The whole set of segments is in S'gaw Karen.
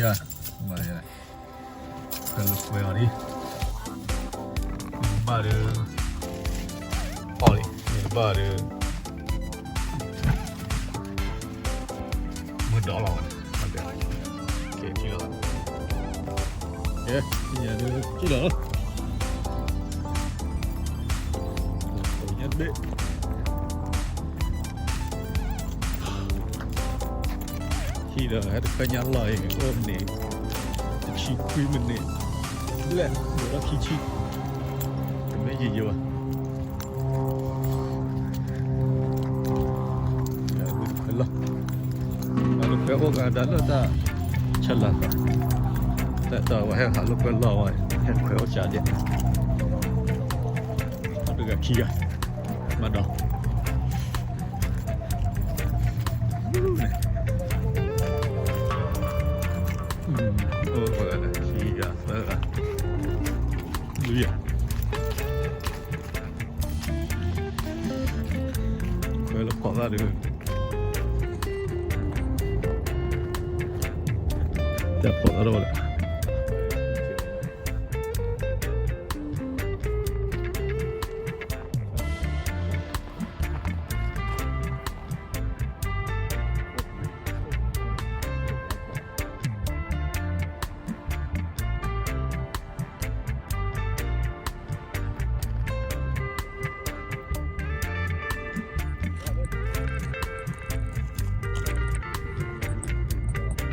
ယၤ, မၤယၤ, ဖဲလၢကွဲအီၤလံ, ဘၣ်ဒီး, အီၣ်လံ, မ့ၢ်တဘၣ်ဒီး, မုၢ်ဒီးလီၤဝဲ, ကဲထံၣ်လီၤ, ကဲ, ထံၣ်ညါဒီးထံၣ်လီၤလီၤ, ညါတဘ့ၣ် ထံၣ်ဒီးဟဲတခွဲညါလီၤအံၤ အိၣ်မံးနံး တဆံခွံမံးနံး, ဘျဲၣ်ဒိးထီၣ်ခံဆံ, တမ့ၢ်ယံာ်ယံာ်ဘၣ်, တခွဲလီၤ, တခွဲအိၣ်ကဒါလၢတၢ်ဆဲးလၤသး, တၢ်တၢ်ဝဲဟဲဟးလိာ်ကွဲလီၤဝဲ, ဟဲခွဲအိၣ်ကၠးဒဲး, တဂၤခံဂၤ, မၤဒီး အိၣ်ဝဲဒၣ်ခံဂၤသၢဂၤ, လွံၢ်ဂၤ, ခွဲလၢဖီၣ်သၣ်ဒီး, တၢ်ဖီၣ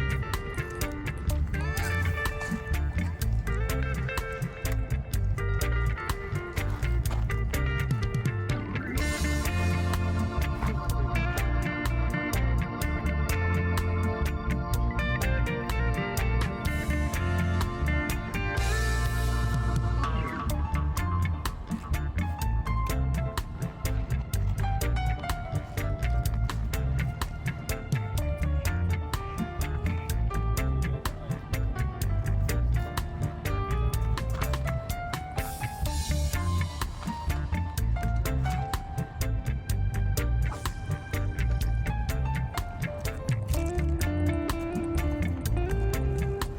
်သ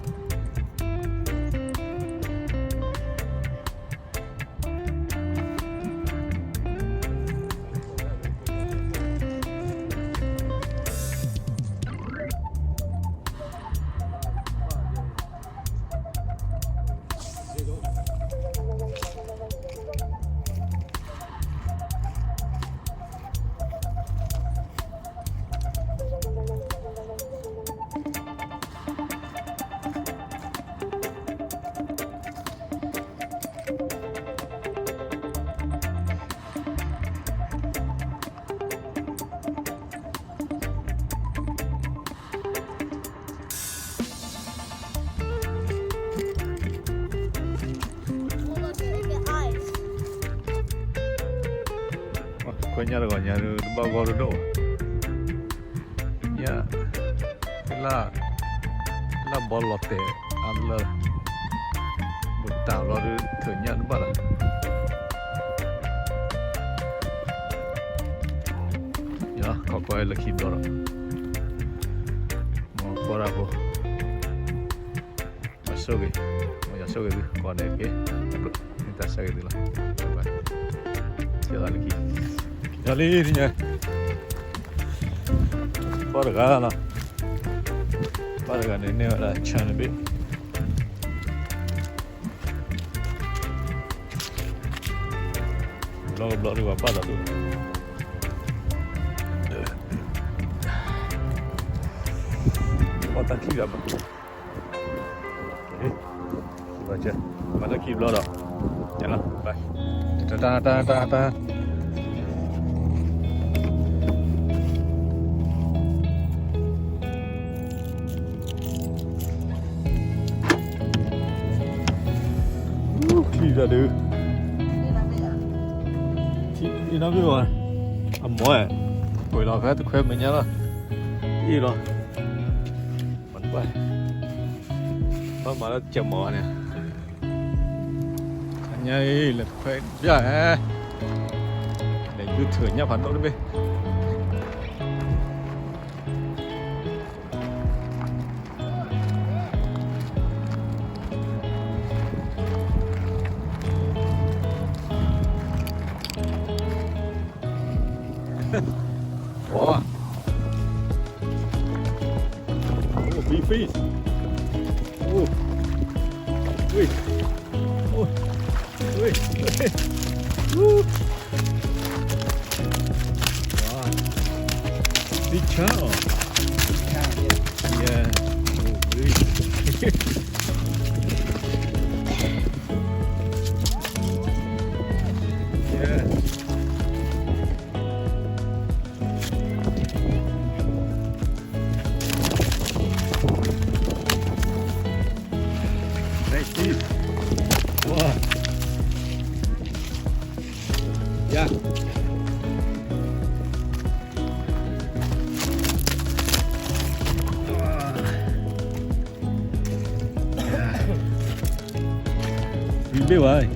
ၣ်ဒီးလဲၣ်.ခွဲညါတဂီၤညါဒုး တဘၣ်ဂီၢ်ဒိၣ်ဒိၣ်ဘၣ်, ညၣ်, လၢ, လၢဘီလီၤတဲာ်အါလၢ, ဘတၢ်လီၤဒုး ထုးညၣ်တဘၣ်လၢၤ, ယခီကွၢ်လၢခံဘျီဒီး, မ့ၢ်ကွၢ်ဒၣ်ဖိ မၤဆိၣ်ဂ့ၤ, မ့ၢ်ယၤဆိၣ်ဂ့ၤသု ကိးဂၤဒဲးက့ၤ, မ့ၢ်တၢ်ဆၢဂ့ၤသုလီၤ, ကဲလီၤလၢခံ, ကဲလီၤလံ, ပှၤတဂၤလီၤ, ပှၤတဂၤန့ၣ် န့ၢ်ဝဲဒၣ်ဆၣ်တဘ့ၣ် ဘျီကဘျီဒုး ပှၤဘၣ်ဒီးဒုး, ပှၤတၢ်ခံဂၤဘၣ်, မၤတၢ်ခံဘျီဒီး, တၢ်တၢ်တၢ်တၢ် ထံၣ်တၢ်ဒုး, ထံၣ်နီၣ်ဂံၢ်ဝဲ, အမိၢ်, ပှ့ၤလီၤဖဲတခွဲမဲာ်ညါလီၤ, အ့ၣ်လီၤ, ဘၣ်မၤလၢကဲမီၤန့ၣ်, ခါညါအံၤ လဲၤတခွဲဘၣ်ဧါ, လဲၤယူၤထုးညၣ်ဖးဒိၣ်တဘ့ၣ် Ooh, Oh, wait. Oh, wait. Woo. Wow. Big chunk. Yeah. Oh, wait. Yeah. Nice fish. Wow. Yeah. Wow. Yeah. Fish big, right?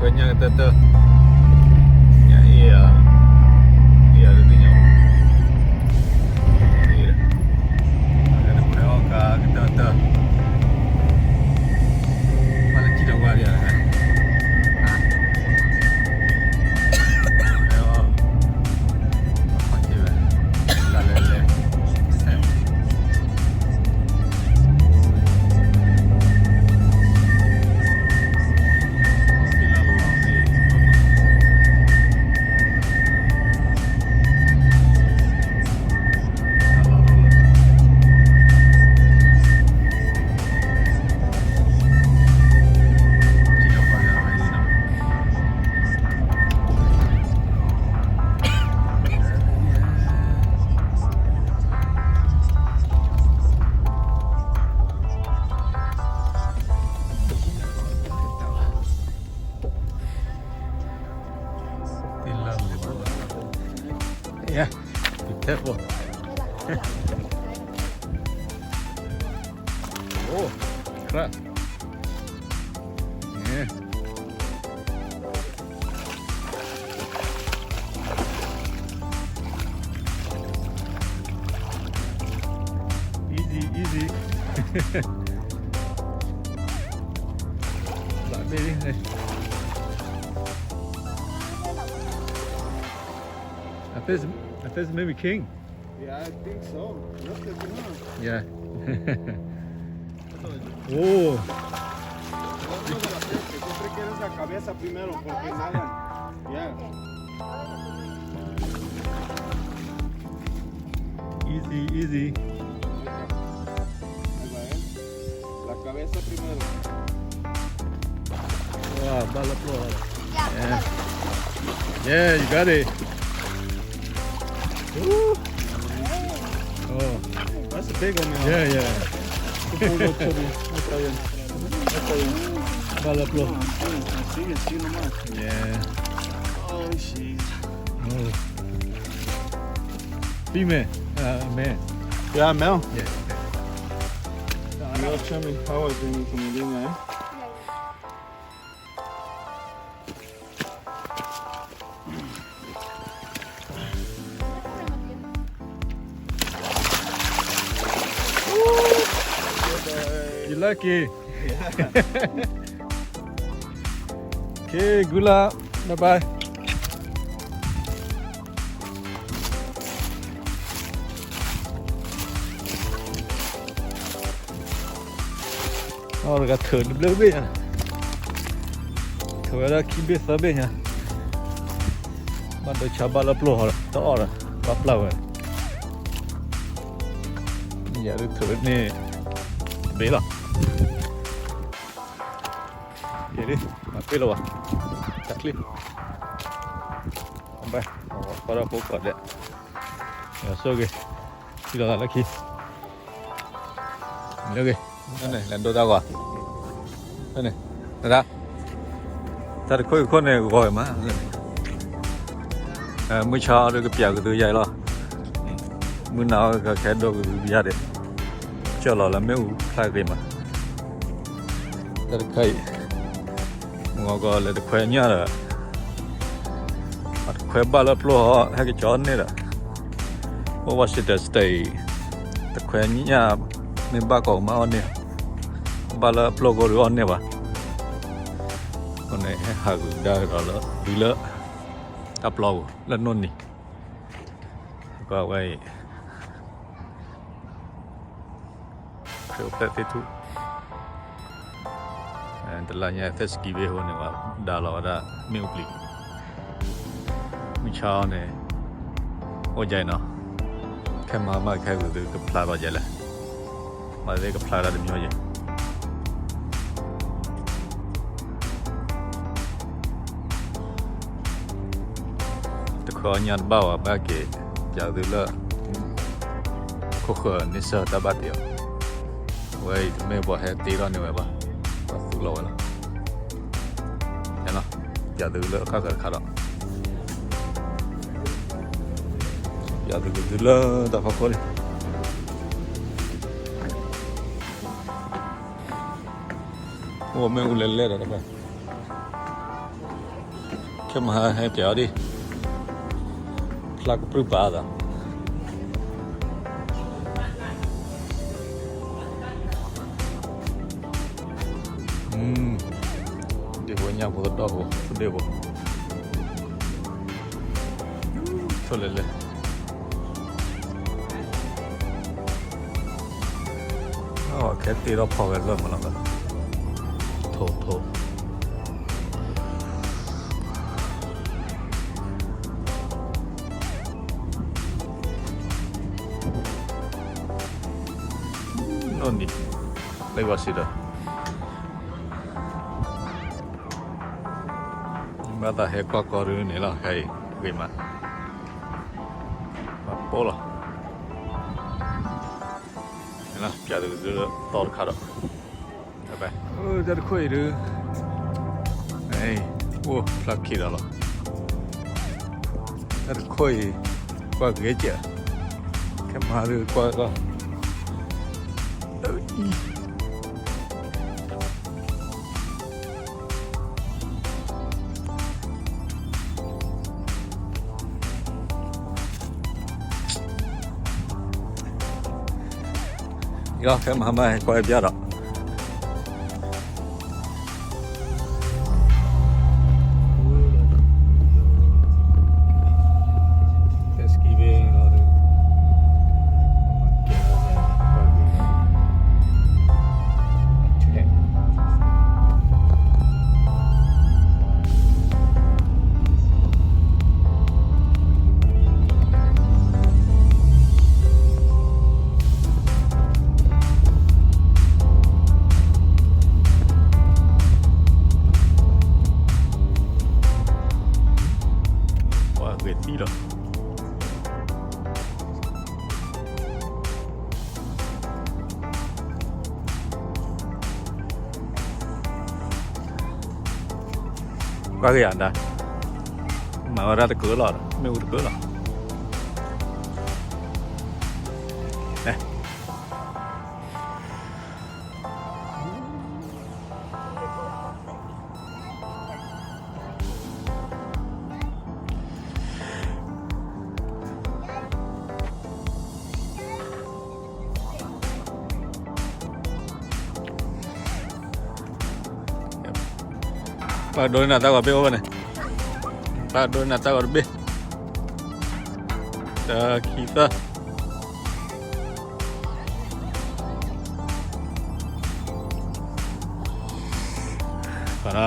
Kơ nhá tơ tơ. Nhá ia. Ia tơ tơ nhá. Ia. Kơ tơ tơ. Ba lơ chi lơ wa ia. Yeah, be careful. Oh, crap. Yeah. Easy, easy. Like this. I think, I think maybe king. Yeah, I think so. Look at him. Yeah. Oh. Siempre quieres la cabeza primero porque nada. Yeah. Easy, easy. Ahí va, eh. La cabeza primero. Wow, bala pro. Yeah. Yeah, you got it. Woo. Oh. That's a big one, man. Yeah, yeah. Está bien, está bien. Está bien. Bala pro. Sigue, sigue nomás. Yeah. Oh, sí. Oh. Female. Uh, male. Yeah, male. Yeah. Yo, Chami, how are you doing, eh? You lucky. Yeah. Okay, good luck. Bye bye. အီၣ်တဂၤထုးတဘျုးဘ့ၣ်ညါ, ထုးဝဲဒၣ်ခံဘ့ၣ်သၢဘ့ၣ်ညါ, ဘၣ်ဒိဆါဘၣ်လၢပျိၢ်ဟီဒီးတအီၣ်ဒီး ဘၣ်ပျၢ်ဝဲ, ယၤဒုးထုးန့ၢ်တဘ့ၣ်လီၤ. ယဒုး မၤပ့ၢ်လီၤဘၣ်, တၢ်ချံ, ဘၣ်, အဝဲကွၢ်ဒီးဖိကီးဒဲး, ယဆိၣ်ဂ့ၤ, ထံၣ်လိာ်သးလၢခံ လၢဂ့ၤ, လဲၤဒိတၢ်ဂီၤ, န့ၣ်, တၢ်တခိၣ်အံၤခိၣ်န့ၣ်ဂီၤဝဲမး, မုၢ်ဆါအီၤဒုးကပျးကသုယါအံၤလီၤ, မုၢ်နၤအီၤကခဲဒိကသုယါဒဲး, ကၠီၣ်လီၤလၢမ့ၣ်အူဖျါဂ့ၤမး, တၢ်တခါအံၤ မုၢ်ဂီၤကီးလဲၤတခွဲညၣ်ဒီး အတခွဲဘၣ်လၢပျိၢ်ဟီ ဟဲက့ၤကၠီန့ၣ်ဒီး အိၣ် Washington State အံၤ တခွဲညၣ် မ့ၢ်ဘၣ်ကီးကမၣ်အီၣ်န့ၢ်, ဘၣ်လၢပျိၢ်ကိးဒုးအီၣ်န့ၢ်ဘၣ်, အဃိန့ၣ် ဟဲဟးဂုာ်ကဒါကဒီးလၢ ဒုးလၢ တၢ်ပျီပူၤ လၢနိၣ်နံၤ, ကွၢ်ဝဲအံၤ ခရံာ်အိၣ်ဖျဲၣ်သ့ၣ်ထူၣ်, တလါညါ Thanksgiving အဃိန့ၣ် ပှၤဒါလီၤဝဲဒၣ်မ့ၣ်အူပျံၤ, မုၢ်ဆါအီၤန့ၣ် အိၣ်ဒ်အံၤနီၤ, ခဲမၤမးခဲဂုာ်သုကဖျါထီၣ်ဒ်လဲၣ်, မၤသ့ကဖျါဒၣ်တမံၤယဲၢ် တခွဲအီၣ်ညၣ်တဘၣ်ဝဲဘၣ်က့ၤ, ပျးသုလၢ ခိၣ်ဃၢၤန့ဆၢၣ်တၢ်ဘၣ်တ့ၢ်အီၤ, အဝဲအံၤတမ့ၢ်ပှၤဟဲတ့ထီၣ်န့ၢ်ဝဲဘၣ်, ပှၤသူၣ်လီၤဝဲလီၤ, ပျးသုလၢဃၣ်ဃၢၤတခါဒီး, ပျးသုကသုလၢတၢ်ဖီခိၣ်လံ, အိၣ်မ့ၣ်အူလဲၤလဲၤဒီးတဖၣ် ခဲမဟါဟဲပျးအီၤဒံး, ဖျါကပြုၢ်ပာ်အသး, ဒ့ၣ်ဖိညၣ်ဖိသဒီၣ်ဖိ ဒ့ၣ်ဖိ, ထိၣ်လဲၤလဲၤ အခဲတ့ထီၣ်ဖီၣ်ဝဲလၢမးလီၤ, ထိၣ်ထိၣ်, နိၣ်နံၤ, လၢဂီၤစံးဒီး ဘၣ်သးဟဲကွၢ်ကီဒုန့ၣ်လီၤ, ခဲအံၤဂ့ၤမး, ပှၤပိလီၤ, ပျးသုကသုလၢသီတခါဒီး, တၢ်တခိၣ်အံၤဒုး, အိၣ်ဖျါခံဒီးလီၤ, တၢ်တခိၣ်အံၤ, ကွၢ်ဂ့ၤကဲး, ခဲမဟါဒုးကွၢ်ကီ ယီၤခဲမဟါမးဟဲကွၢ်ပျးဒီး Thanksgiving လီၤဒုး ပှၤဂ့ၤသံလီၤ. ကွၢ်က့ၤယၤဒၣ်, မၤဝဲဒၣ်တကၢလီၤ, မ့ၣ်အူတကၢလီၤ. တ ပာ်ဒိနၤတၢ်ဂီၤတဘ့ၣ်အိၣ်ဘၣ်န့ၣ်, ပာ်ဒိနၤတၢ်ဂီၤတဘ့ၣ်, တၢ ခံ သၢ, ပာ်လီၤ,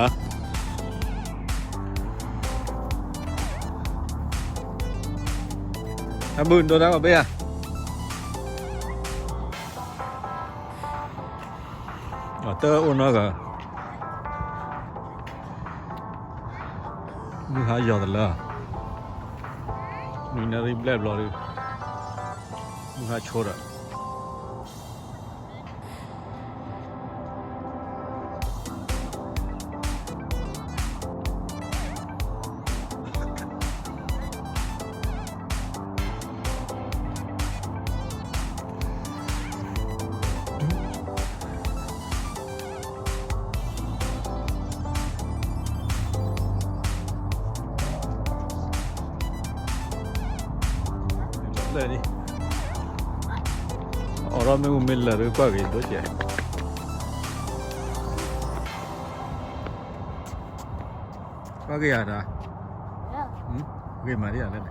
အဘုၣ်ဒိတၢ်ဂီၤတဘ့ၣ်ဧါ. အတအိၣ်နီတဂၤ, မုၢ်ဟါယီၤတလၢ, နွံနၣ်ရံၣ်ဘျဲၣ်ဘျီဒီး မုၢ်ဟါဆိဒီး လၢာ်ဒံး, အိးထီၣ်မ့ၣ်အူမ့ၢ်လၢာ်ဒီးကွၢ်က့ၤဒိၣ်ကဲး, ကွၢ်က့ၤယၤတၢ်, ဂ့ၤမးဒံးယၤလၢန့ၣ်.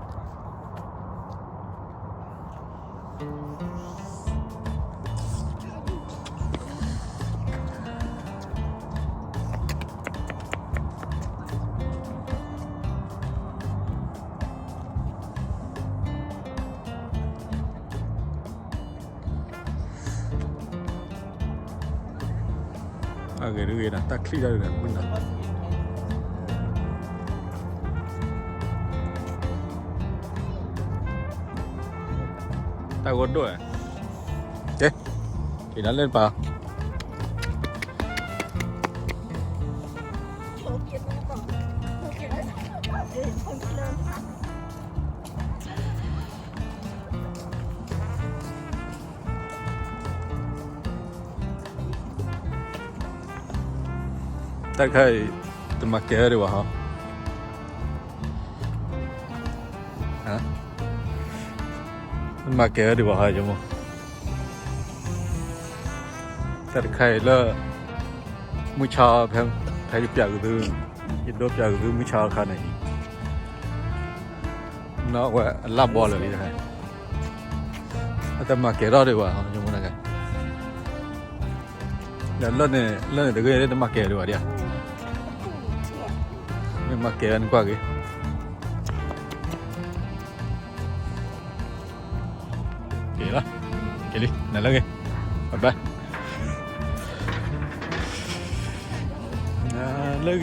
အဂ့ၤတဂ့ၤဒီး တၢ်ချံၣ်တၢ်ဒုးဒီး မုၢ်နၤ တၢ်ဂီၤဒိၣ်ဧါ, ကဲ, က့ၤဒၣ်လၢတပၤ. တၢ်တခါအံၤ တမၤကဲၤဝဲဒံးဘၣ်ဟီ, တမၤကဲၤဝဲဒံးဘၣ်ဟီ, ယမိၢ်, တၢ်တခါအံၤလၢ မုၢ်ဆါဖဲ ဖဲယပျးက့ၤသု, ယဒိပျးက့ၤသုမုၢ်ဆါအခါန့ၣ်, နီၢ်ဝဲအလၢ်ဘီလၢာ်လံတခါ, အတမၤကဲၤထီၣ်ဒံးဘၣ် ယမိၢ်နၤကဲ, လၢန့ၣ် လၢန့ၣ်တဂ့ၤ တမၤကဲၤဒံးဘၣ်ဒံးဧါ, မ့ၢ်မၤကဲၤန့ၣ်ကွၢ်က့ၤ က့ၤလီၤ, က့ၤလံ, နၤလၢဂ့ၤ, bye bye, နၤလၢဂ့ၤ.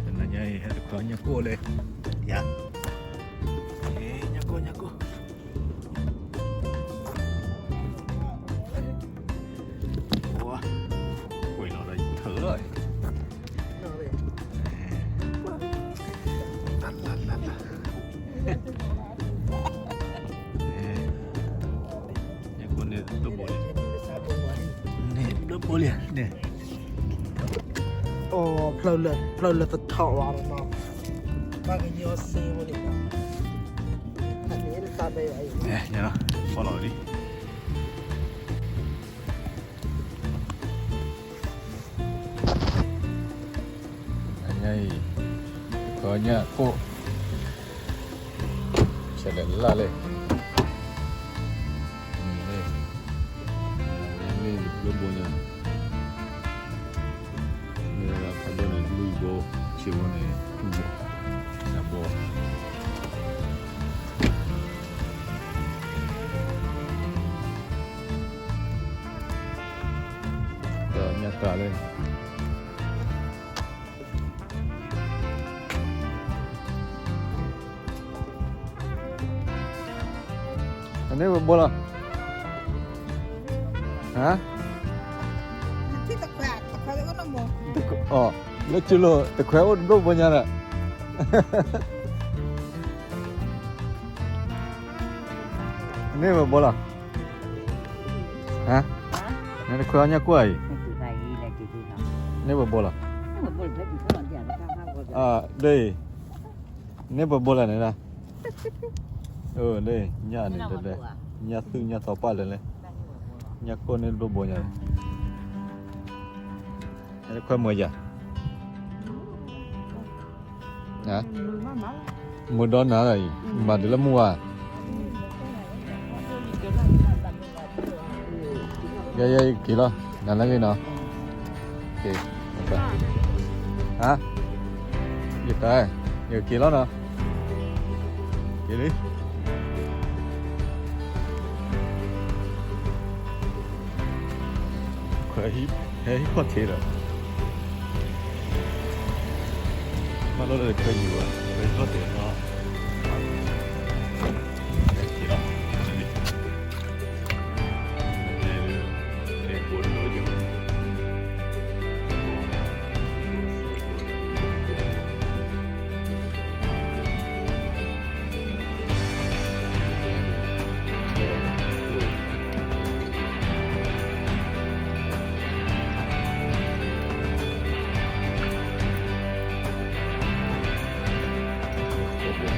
တနၤညါအံၤ ဟဲတခွဲညၣ်ကိၢ်လဲၣ်, ယၤ, ညၣ်ကိၢ် ညၣ်ကိၢ် ကွံာ်လီၤဒီး ထၢလီၤ, လၢလၢလၢလၢ, ညၣ်ကိၢ်န့ၣ် ဒိၣ်ဘိလံ, ဒိၣ်ဘိလံန့ၣ်, အိၣ် ဖျၢၣ်လၢသထီၣ်ဝဲဒီး, ဘၣ်ကညီစ့ဝဲန့ၣ်, ဖီလီၤလံ. အညါအံၤ တခွဲညၣ်ကိၢ် ဆဲးလဲၤလၢ်လဲၣ်, မ့ၢ်လၢဘိညါ, မ့ၢ်လၢခါဘိန့ၣ် ဘျုးဘိ ဆံးဘိန့ၣ် နဘိ ဒီးညၣ်ကးလၢ အန့ၣ်ပဘိလီၤ, ဟါ, လၢကၠိလိၤ တခွဲအိၣ်တဘျီဘိညါဒီး, အန့ၣ်ပဘိလီၤ, ဟါ, နတခွဲအီၣ်ညၣ်ကိၢ်အံၤ, န့ၣ်ပဘိလီၤ, ဒ်အံၤ, န့ၣ်ပဘိလီၤန့ၣ်, ဒ်အံၤ, ညၣ်န့ၣ် ညၣ်သူၣ်ညၣ်သီပာ်လၢလဲၣ် ညၣ်ကိၢ်န့ၣ်တဘိဘိညါ, ခွဲးမွဲယၤ, မုၢ်ဒီနၤလီၤအံၤ, မၤဒ်လၢမုၢ်ဝါ, ယဲယဲယက့ၤလီၤ, နၤလၢဂ့ၤနီၤ, ယတၢ်, ယက့ၤလီၤနီၤ, က့ၤလံ. ခွဲးဟဲဟံၣ်ခီၣ်ထံးဒီး, ဘၣ်လီၤလၢခွဲးယံၤဝဲ, ခွဲးဟံၣ်ခီၣ်ထံးဒီး, က့ၤလီၤ.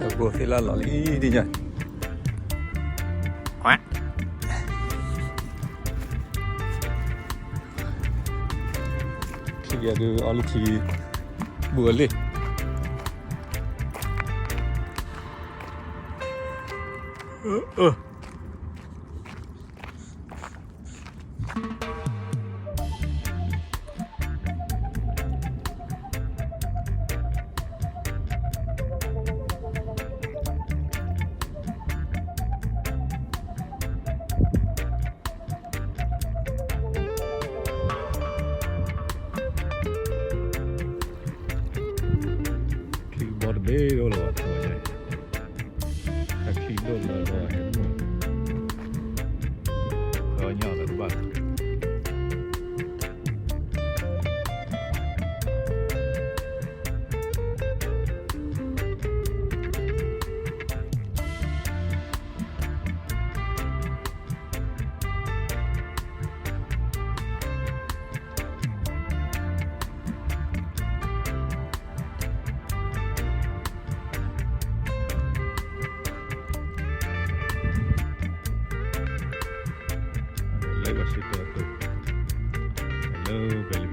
အဂီၢ်သ့ၣ်လၢလီၤလံဒ်ညါ, ခံဂၤဒုးအီလုၢ်ခံ ဘူးအလ့ၣ် ချံကဘီတဘ့ၣ်ဒိၣ်လီၤဘၣ်, တၢ်ချံဒိၣ်လီၤဘၣ်, အီၣ်ညၣ်လၢတဘၣ် လၢဘၣ်စ့ၢ်ကီးအသိး, လၢပှဲၤလံ